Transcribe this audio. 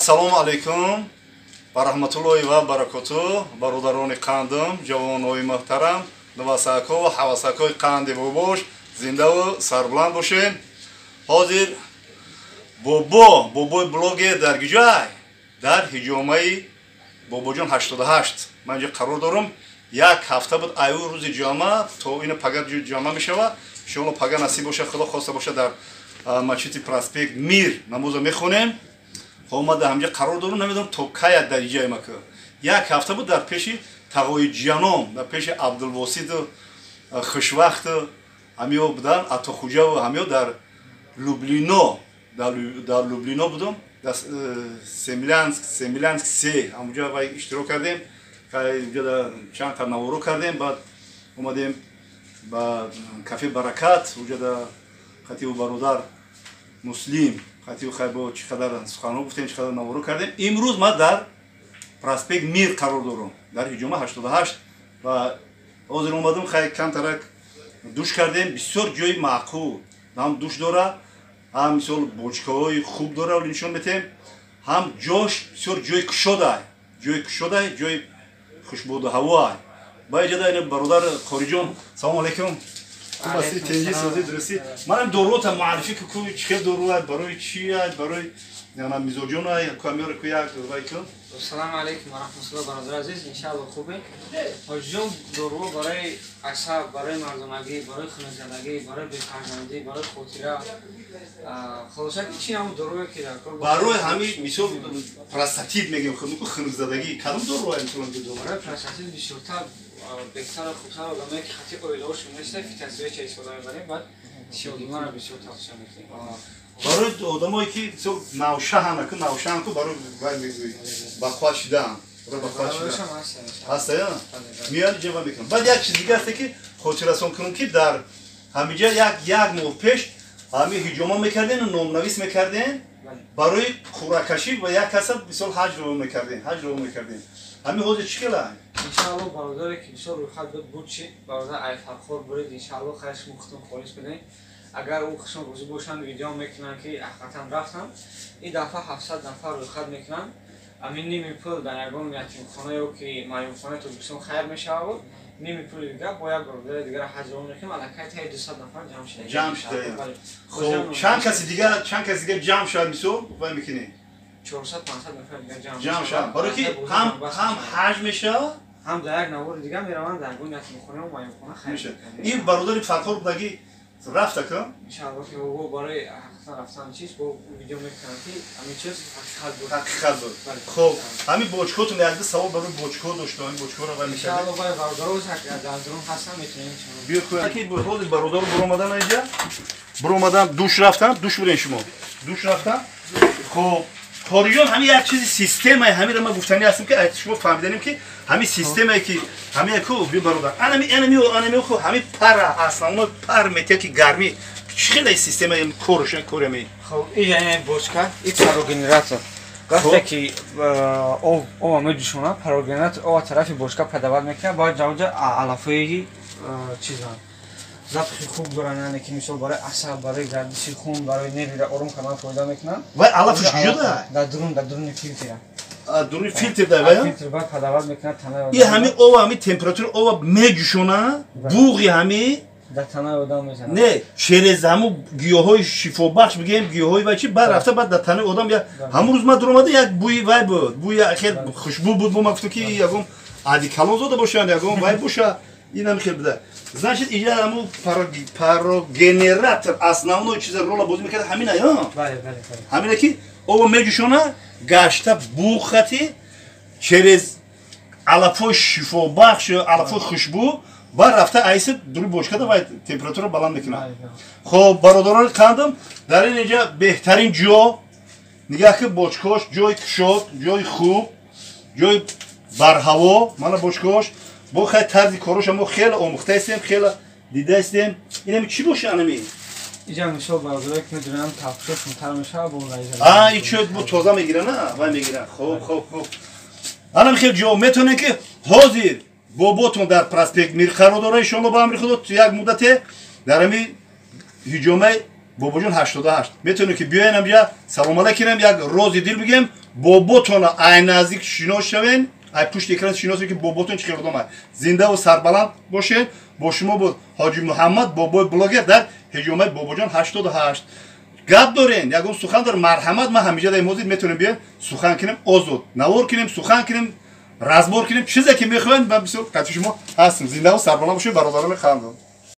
Ассалому алайкум ва раҳматуллоҳи ва баракоту, бародарони қандам, ҷавонои муҳтарам, навасако ва ҳавасакои қанди бобош, зиндаву сарбуланд бошед. Ҳозир бобо, бобои блогер дар гиҷай? Дар ҳиҷомаи Бобоҷон 88 ман инҷо қарор дорам. Як ҳафта буд, аю рӯзи ҷама то ина пага ҷама мешавад. Иншоалло пага насиб бошад, Худо хоста бошад, дар масҷиди проспект Мир намозо мехонем. Хоб, ман дар ҳамҷа қарор дорам, намедонам то кая дар иҷаи мака. Як ҳафта буд дар пеши тағои ҷаном, дар пеши Абдулвоситу Хушвахту ҳамиё будан, Атохуҷаву ҳамиё дар Люблино, дар Люблино будум, дар Семлянск се ҳамуҷа вай иштирок кардем, чанд қад наворо кардем, баъд омадем ба кафе Баракат, уҷада хатибу бародар Муслим хатибу хайбо чӣ қадар суханҳо гуфтем, чӣ қадар наворо кардем. Имрӯз ман дар проспект Мир қарор дорам, дар ҳиҷома 88, ва ҳозир омадам, хай камтарак душ кардем. Бисёр ҷои маъқул, ҳам душ дора, ҳам мисол бочкаҳои хуб дора, нишон метем, ҳам ҷош бисёр ҷои кушодай, ҷои кушодай, ҷои хушбоду ҳавоай. Ба иҷода ина бародар Қориҷон, салому алайкум. Хуб ҳастӣ? Тенҷи созӣ, дурустӣ? Манам доруота муаррифӣ ку, чӣ хел доруай, барои чи ай, барои яна мизоҷон ай, камера ку як вай кун. Ассалому алайкум ва раҳматуллоҳ, бародар азиз, иншааллоҳ хубе. Ҳоҷиҷон, доруҳо барои асаб, барои мардонагӣ, барои хунукзадагӣ, барои бефарзандӣ, барои хотира, хулоса ки чи ҳамун доруе ки дар кор барои ҳамин мисол простатит мегӯем, хунуку хунукзадагӣ, кадом доруай мисол? Барои простатит бисёртар беҳтар, хубтар одамое ки хати оилаҳошон неста, фитосвеча истифода мебарем, баъд шиёдимаро бисёр тавсия мекунем. Барои одамое ки мисол навшаҳан, ку навшаҳан, ку барои вай мегӯӣ, бақувват шидаан, барои бақувват шидаан ҳаста, я меяд ҷава мекунам. Баъд як чиз дига ҳаста ки хотиррасон кунам, ки дар ҳамиҷа як моҳ пеш ҳами ҳиҷома мекардем, номнавис мекардем барои қуръакашӣ ва як каса мисол ҳаҷ ро мекардем, ҳаҷ ро мекардем. Ҳами ҳозир чӣ хела? Иншааллоҳ, бародаре ки бисёр рӯйхат буд, чи бародар Айфархор буред, иншааллоҳ хайр, шумо худтон холис бидем. Агар ӯ хушон розӣ бошанд, видео мекунанд ки ҳақиқатан рафтам. Ин дафъа 700 нафар рӯйхат мекунанд. Амин ними пул дар ягон ятимхона ё ки маъюмхонаи Тоҷикистон хайр мешавад, ними пули дигар бо як бародари дигар ҳаҷ ро мекунем. Аллакай таи 200 нафар ҷамъ шуда. Ҷамъ шуда. Хоб, чанд каси дигар, чанд каси дигар ҷамъ шавад, мисол вай мекунем? 400, 500 нафар дигар ҷамъ шавад, барои ки ҳам ҳаҷ мешавад, ҳам дар як навори дигар мераванд, дар ягон ятимхона ва маъюмхона хайр. Ин бародари Фархор будаги рафта ка? Иншааллоҳ ки ӯ барои ҳақиқатан рафтан чиз бо видео мекунанд ки ҳамин чиз ҳақиқат буд. Ҳақиқат буд. Хоб, ҳамин бочкотон, якда савол барои бочкҳо доштам, ҳамин бочкҳоро вай мекардем. Иншааллоҳ, бай бародаро дар дурун ҳастан, метавонем. Биё ки ҳозир бародаро буромадан, инҷа буромадан, душ рафтан, душ бурен шумо, душ рафтан. Хоб, Қориҷон, ҳамин як чизи системаи ҳаминро ман гуфтанӣ ҳастам, ки шумо фаҳмиданем, ки ҳамин системае ки ҳамин ку би бародар, анами анами анами ху ҳамин пара основной пар метия ки гармӣ, чӣ хеле системаи корш корами? Хоб, ин яъне бочка, ин парогенератор. Вақте ки об об меҷӯшонад, парогенератор об тарафи бочка подавать мекунад, баъд ҷавҷа алафои чизан запахи хуб доранд, яъне ки мисол барои асаб, барои гардиши хун, барои нервира ором кардан фоида мекунанд. Вай алафаш куҷода? Дар дурун, дар дуруни филтера. Дуруни филтр да вай? Филтр баъд подавать мекунад танаи И ҳами об, ҳами температура об меҷӯшона, буғи ҳами дар танаи одам мезанад. Не, через ҳаму гиёҳҳои шифобахш бигӯем, гиёҳҳои вай чи баъд рафта, баъд дар танаи одам. Ҳамун рӯз ман дуромада, як бӯи вай буд, бӯи хел хушбӯ буд. Мо ман гуфтам ки ягон одеколон зода бошанд, ягон вай боша, инам хел буда. Значит, иҷа ҳаму парогенератор основной чиза рола бозӣ мекард, ҳамина ё ҳамина ки оба меҷӯшона, гашта буғхати через алафҳои шифобахш, алафҳои хушбӯ баъд рафта айси дури бочкада вай температура баланд мекунад. Хоб, бародарони қандам, дар ин инҷа беҳтарин ҷо, нигаҳ ки бочкош ҷои кушод, ҷои хуб, ҷои барҳаво. Мана бочкош бо хай тарзи короша мо хеле омӯхтаистем, хеле дидаистем. Инами чӣ боша анами? Иҷа мисол бародарое ки медонанд, талпушошон тар мешавад бо лайза. А и чо бо тоза мегира, на вай мегира. Хоб, хоб, хоб, анам хел ҷо метавонем ки ҳозир боботон дар проспект Мир қарор дора. Иншоалло, ба амри Худо, як муддате дар ҳами ҳиҷомаи Бобоҷон 88 метавонем ки биёен ҳамҷа, салом алайкинем, як рози дил бигем. Боботона ай наздик шинос шавен, ай пушти экран шинос ки боботон чӣ хел одам. Зиндаву сарбаланд бошед. Бо шумо буд Ҳоҷи Муҳаммад, бобои блогер, дар ҳиҷомаи Бобоҷон 88. Гап дорен, ягон сухан дор, марҳамат, ман ҳамиҷа дар ҳозир метавонем биёем, сухан кунем, озод навор кунем, сухан кунем, разбор кунем, чизе ки мехоҳем. Ман бисёр қати шумо ҳастем. Зиндаву сарбаланд бошед, бародарони хандон.